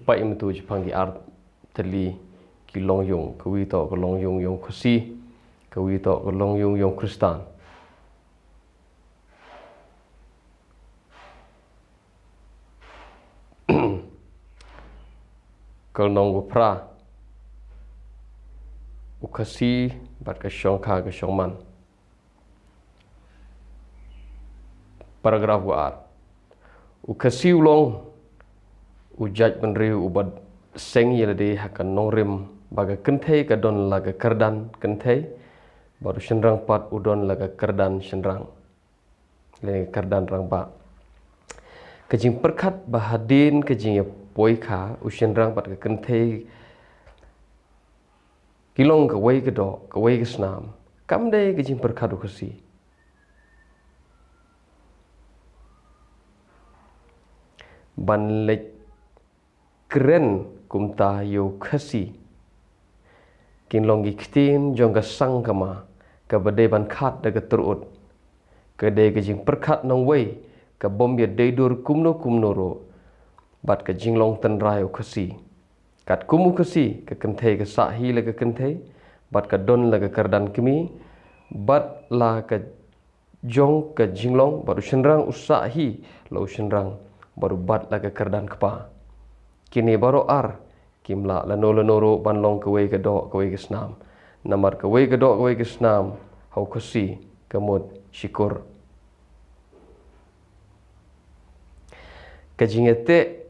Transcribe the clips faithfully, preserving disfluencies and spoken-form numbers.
Peit mynta shaphang ki ar tylli ki longïung, ka wei toh ka longïung ïong Khasi, ka wei toh ka longïung ïong Khristan. Ka lynnong ba phra, u Khasi bad ka shongkha ka shongman. Paragraph ba ar. U Khasi u long u jait bynriew uba seng ïa lade ha ka nongrim ba ka kynthei ka don la ka kyrdan kynthei, bad u shynrang pat u don la ka kyrdan shynrang, lane ka kyrdan rangbah. Ka jingpyrkhat ba hadien ka jingïapoikha, u shynrang bad ka kynthei ki long kawei ka doh, kawei ka snam, kam dei ka jingpyrkhat u Khasi. Ban leit kren kumta ïa u Khasi, kin long ki ktien jong ka sangkama kaba dei ban khad da ka turut. Ka dei ka jingpyrkhat nongwei, ka bym ïadei dur kumno kumno ruh bad ka jinglong tynrai u Khasi. Katkum u Khasi, ka kynthei ka sah hi la ka kynthei, bad ka don la ka kyrdan kmie, bad la ka jong ka jinglong, bad u shynrang u sah hi la u shynrang, bad u bat la ka kyrdan kpa. Kine baroh ar kim lah lano lano ruh ban long kawei ka doh kawei ka snam. Namar kawei ka doh kawei ka snam ha u Khasi ka mut shikur. Ka jingïateh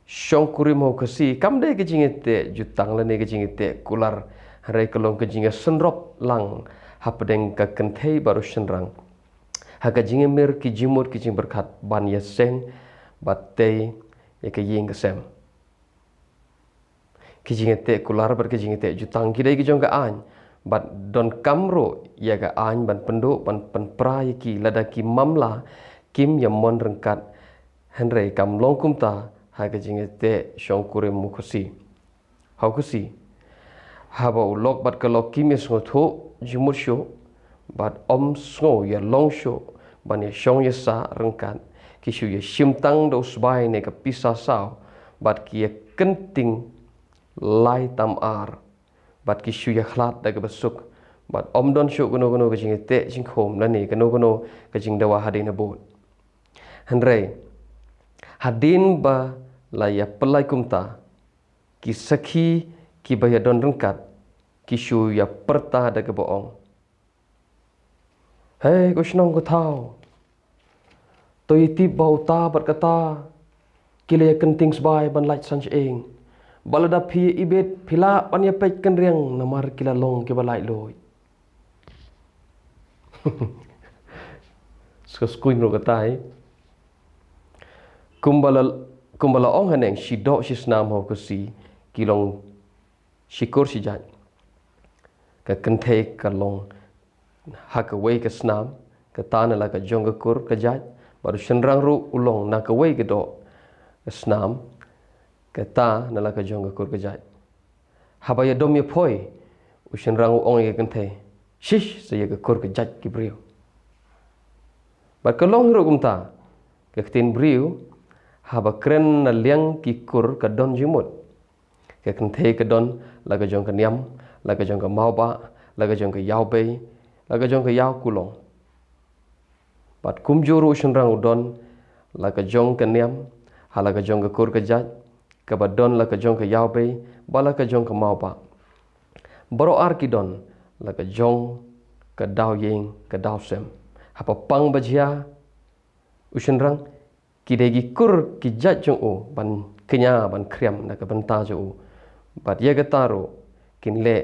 shongkurim ha u Khasi kam dei ka jingïateh jutang lane ka jingïateh kular, hynrei ka long ka jingïasynrop lang hapdeng ka kynthei bad u shynrang ha ka jingïamir ki jingmut ki jingpyrkhat ban ïaseng bad tei ïa ka ïing ka sem. Ki jingïateh kular bad ki jingïateh jutang ki dei ki jong ka aiñ, bad donkam ruh ïa ka aiñ ban pynduh ban pynpra ïa ki lada ki mamla kim ïamon ryngkat. Hynrei kam long kumta ha ka jingïateh shongkurim u Khasi. Ha u Khasi, haba u lok bad ka lok kim ïasngewthuh jingmut shuh, bad ym sngew ïalong shuh ban ïashong ïasah ryngkat, ki shu ïashim tang da u sbai ne ka pisa saw, bad ki ïakynting lai tam ar, bad ki shu ïakhlad da kaba suk, bad ym don shuh kano kano ka jingïateh jingkhum lane kano kano ka jingdawa hadien habud. Hynrei hadien ba la ïapyllait kumta, ki sakhi kiba ïadon ryngkat ki shu ïapyrta da kaba ong, "Hei ko shnong ko thaw, to ïa tip ba uta bad kata ki la ïakynting sbai ban lait san shyieng. Ba lada phi ïa ibit phi lah ban ïa peit kynriang namar ki la long kiba laitluid." Ska skuin ruh kata hi. Kumba la, kumba la ong haneng, shi doh shi snam ha u Khasi ki long shi kur shi jait. Ka kynthei ka long ha kawei ka snam, kata na la ka jong ka kur ka jait, bad u shynrang ruh u long na kawei ka doh ka snam, kata na la ka jong ka kur ka jait. Haba ïadom ïaphoi, u shynrang u ong ïa ka kynthei, "Shish, sa ïa ka kur ka jait ki briew." Bad ka long hi ruh kumta, ka ktien briew, haba kren na liang ki kur ka don jingmut. Ka kynthei ka don la ka jong ka niam, la ka jong ka mawbah, la ka jong ka ïawbei, la ka jong ka ïawkulong. Bad kumjuh ruh u shynrang u don la ka jong ka niam ha la ka jong ka kur ka jait, kaba don la ka jong ka ïawbei bad la ka jong ka mawbah. Baroh ar ki don la ka jong ka daw ïing ka daw sem. Haba pang ba jia u shynrang, ki dei ki kur ki jait jong u ban kñia ban khriam na ka bynta jong u. Bad ïa kata ruh kin leh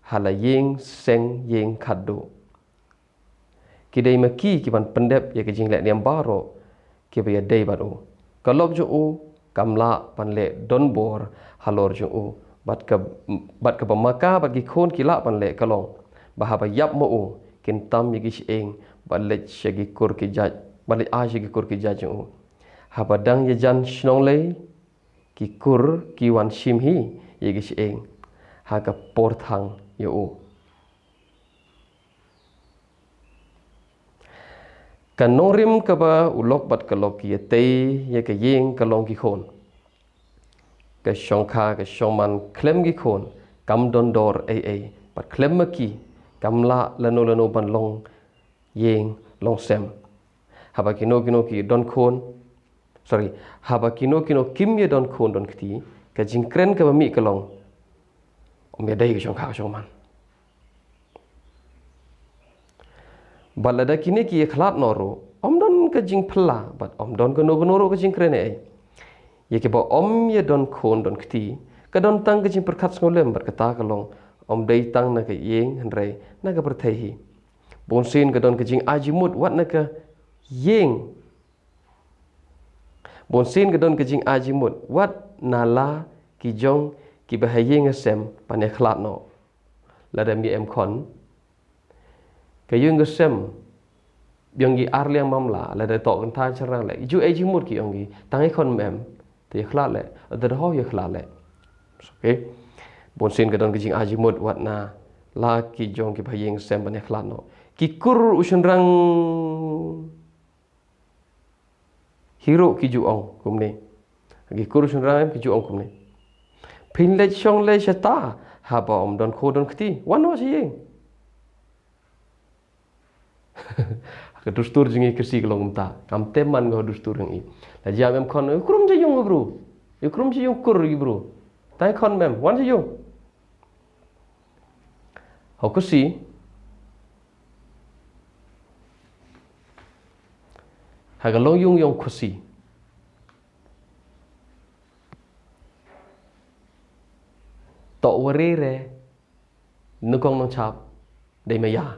ha la ïing seng ïing khatduh. Ki dei ma ki ki ban pyndep ïa ka jingleh niam baroh kiba ïadei bad u. Ka lok jong u kam lah ban leh donbor halor jong u. Bad ka, bad kaba ma ka bad ki khun ki lah ban leh ka long ba haba ïap ma u kin tam ïa ki shyieng bad leit sha ki kur ki jait, bad leit ai sha ki kur ki jait jong u. Haba dang ïajan shnong lei, ki kur ki wan shim hi ïa ki shyieng ha ka por thang ïa u. Ka nongrim kaba u lok bad ka lok ki ïatei ïa ka ïing ka long ki khun. ka shongkha ka shongman khlem ki khun kam don dor ei ei, bad khlem ma ki kam lah lano lano ban long ïing long sem. Haba kino kino ki don khun, sorry, haba kino kino kim ïa don khun don kti, ka jingkren kaba mih ka long, ym ïa dei ka shongkha ka shongman. Bad lada kine ki ïa khlad noh ruh, ym don ka jingphylla bad ym don kano kano ruh ka jingkren ei ei. Ïa kiba ym ïa don khun don kti, ka don tang ka jingpyrkhat sngewlem bad kata ka long, ym dei tang na ka ïing hynrei na ka pyrthei hi. Bunsien ka don ka jingai jingmut wat na ka ïing. Bunsien ka don ka jingai jingmut wat na la ki jong kiba ha ïing ha sem ban ïa khlad noh. Lada ym ïa em khun, ka ïing ka sem, biang ki ar liang mamla, lada toh kynthei shynrang leh, ju ai jingmut ki ong ki, tang ïa khun ym em, te ïa khlad leh, te da ho ïa khlad leh. Okay. Bunsien ka don ka jingai jingmut wat na la ki jong kiba ha ïing sem ban ïa khlad noh. Ki kur u shynrang hi ruh ki ju ong kumne. Ki kur shynrang em ki ju ong kumne. Phin leit shong leit shata, haba ym don khun don kti, wan noh sha ïing. Ka dustur jong i Khasi ka long kumta. Kam tip man ko dustur jong i. La jia em khun, i krum sha ïing bru. I krum sha ïing kur i bru. Tang khun em, wan sha ïing. Ha u Khasi, ha ka long ïing yong Khasi, toh wari re, nyngkong nongshap dei maya.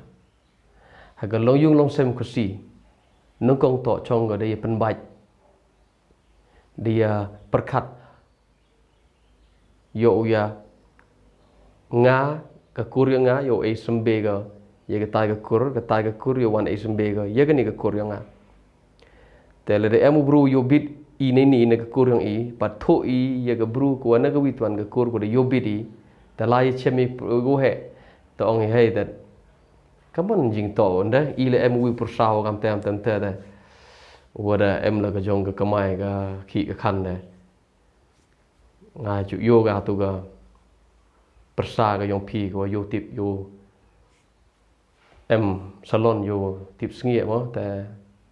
Ha ka long ïing long sem Khasi, nyngkong toh chong ka dei pynbait, dei pyrkhat. Ïoh u ïa nga, ka kur ïa nga, ïoh ei symbe ka ïa katai ka kur, katai ka kur ïoh wan ei symbe ka ïa kane ka kur ïa nga. Te lada em u bru ïoh bit i ne ni ne ka kur ïong i, pat thoh i ïa ka bru ko wan na ka witwan ka kur ko da ïoh bit i, te la ïa chem i pr-, ko he, te ong i hei te. Ka mon jingtoh nda, i la em u wi pyrsa wa kam tem tem te te. Wa da em la ka jong ka kamai ka khih ka khan te. Nga ju ïoh ka tu ka pyrsa ka ïong phi ka wa ïoh tip ïoh em salon ïoh tip sngi mo te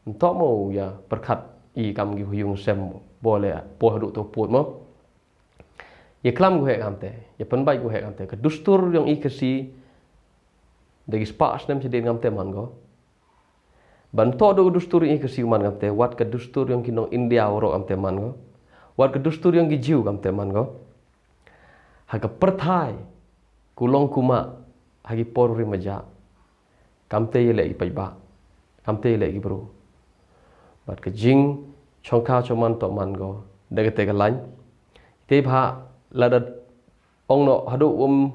ntok mo ya pyrkhat i kam ki hu ïung sem bo le po hadu to put mo. Ïa klam gu he kam te, ïa pynbait gu he kam te. Ka dustur ïong i Khasi da ki spah snem chadien kam te man go. Ban toh do ka dustur ïong i Khasi man kam te, wat ka dustur ïong ki nong India waroh kam te man go. Wat ka dustur ïong ki Jiw kam te man go. Ha ka pyrthai, ku long ku ma, ha ki por ri maja. Kam te ïa leh ki paidbah. Kam te ïa leh ki bru. Bad ka jing, chong ka chong man toh man go. Da ka te ka lain. Te bha, lada ong no, hadu um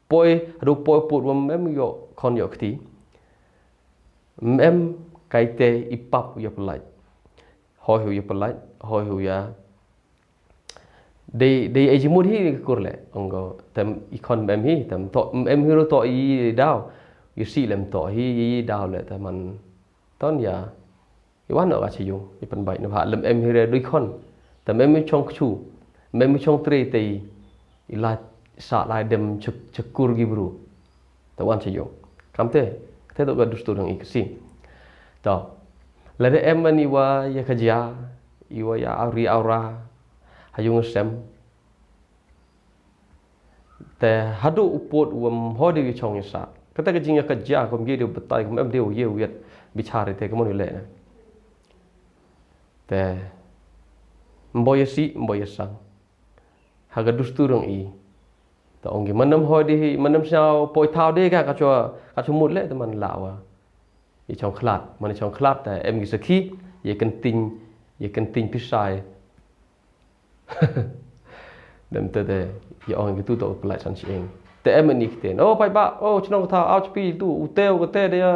poi, hadu poi put um em ïoh khon ïoh kti. Em kai te i pap ïoh pelait. Hoi hu ïoh pelait, hoi hu ïa. Dei, dei ai jimut hi ka kur le. Ong go, tem i khon em hi, tem toh, em hi ru toh i daw. Ïoh si lem toh hi, i daw le, tem man ton ïa. I wan no ka chi ïung, i pynbait no ha lem em hi re dui khon. Tem em hi chong kchu, em hi chong tre te i la sa lai dem chuk, chuk kur gi bru. Te wan chi ïung. Kam te, te to ka dustur ïong i Khasi. To. Lada em man i wa ïa ka jia, i wa ïa auri aura, ha ïung sem. Te hadu u put u em hoi de ïa chong ïa sa. Kata ka jing ïa ka jia, kum ye de batai, kum em de u ye u yet, bichar te ka mon ïa le na. Te, mbo ïa si, mbo ïa sang. Ha ka dustur ïong i. Ta ong ki, man em hoi de hi, man em sñiaw poi thaw de ka, ka chwa, ka chwa mut le, te man la wa. Ïa chong khlad, man ïa chong khlad, ta em ki sakhi, ïa kynting, ïa kynting pisai. Dem te de, ïa ong ki tu to pelait san sieng. Te em ni kten. Oh, paidbah, oh, chnong thaw, au chpi tu, u te, u te de ya.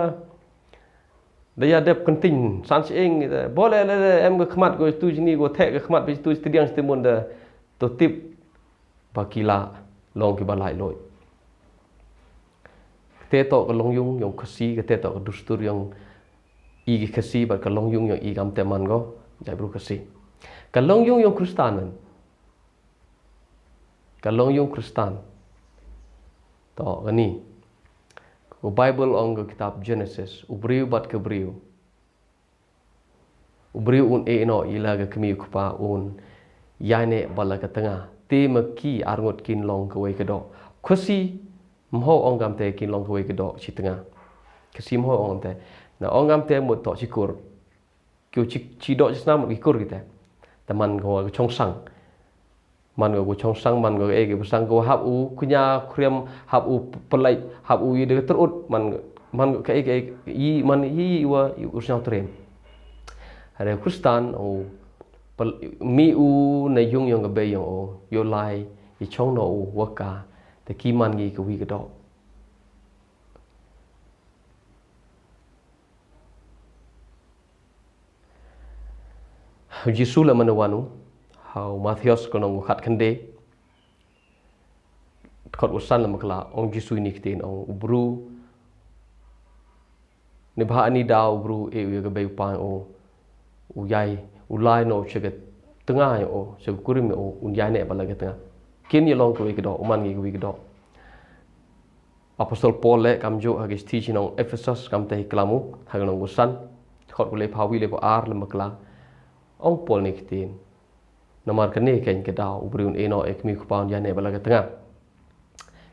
Da ïa dep kynting san sieng, da. Bo le, le, le, em ka khmat ko tu jini ko theh ka khmat bi tu ti diang ti mun da. To tip ba ki la long ki ba lai loi. Te to ka long ïung ïong Khasi, ka te to ka dustur ïong i ki Khasi, ba ka long ïung ïong i kam te man go, jai bru Khasi. Ka long ïung ïong Khristan man. Ka long yung Khristan. To, kani. Ka Bible ong ka kitab Genesis. U briew bad ka briew. U briew un ïeh noh ïa la ka kmie u kpa un ïaineh bad la ka tnga. Te ma ki arngut kin long kawei ka doh. Khasi mho ong kamte kin long kawei ka doh shi tnga. Khasi mho ong kamte. Na ong kamte mut to shi kur. Kyu chi, chi doh chi snam mut ki kur kite. Te man ko ka chong sang. Man ko ka chong sang, man ko ka ei ka ba sang ko hap u kñia khriam, hap u pynlait, hap u ïa da ka tyrut, man, man ko ka ei ka ei, i man i wa i u sñiaw trem. Hare Khristan u pynlait, mih u na yung yong ka bei yong u, ïoh lai, i chong noh u wa ka, te ki man ngi kawei ka doh. U Jisu leh mynne wan u, ha u Mathaios ka lynnong khatkhyndai. Dkhot u san lem bakla, ong Jisu ïa kine ki ktien, ong u briew. Neibhah ïa kane ka daw u briew u ïeh ïa ka bei u pa u, u ïai, u lai noh sha ka tnga u, sha ka kurim u, un ïaineh bad la ka tnga. Kin ïa long kawei ka doh, u man ngi kawei ka doh. Apostol Paul leh kumjuh ha ka shithi sha ki nong Ephesos, kumta i klam u, ha ka lynnong u san, dkhot u laiphew wei laiphew ar lem bakla. Ong Paul ïa kine ki ktien. Namar kane keiñ ka daw, u briew un ïeh noh ïa ka kmie u kpa un ïaineh bad la ka tnga.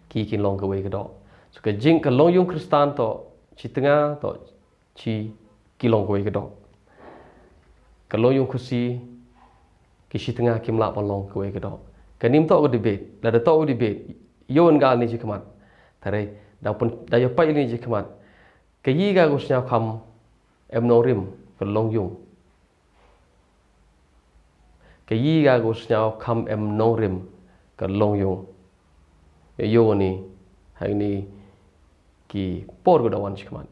Ki kin long kawei ka doh. So ka jing ka long yung Khristan to, shi tnga to, shi ki long kawei ka doh. Ka long yung Khasi, ki shi tnga kim lah ban long kawei ka doh. Kane ym toh ka debate, lada toh ka debate, ïoh wan gal ne shi khmat. Tare, da pyn, da ïoh pait ne shi khmat. Ka yi ka ko sñiaw kham em nongrim, ka long yung. Ka yi ka ko sñiaw kham em nongrim, ka long yung. Ïoh ni, ha kine ki por ko da wan shi khmat.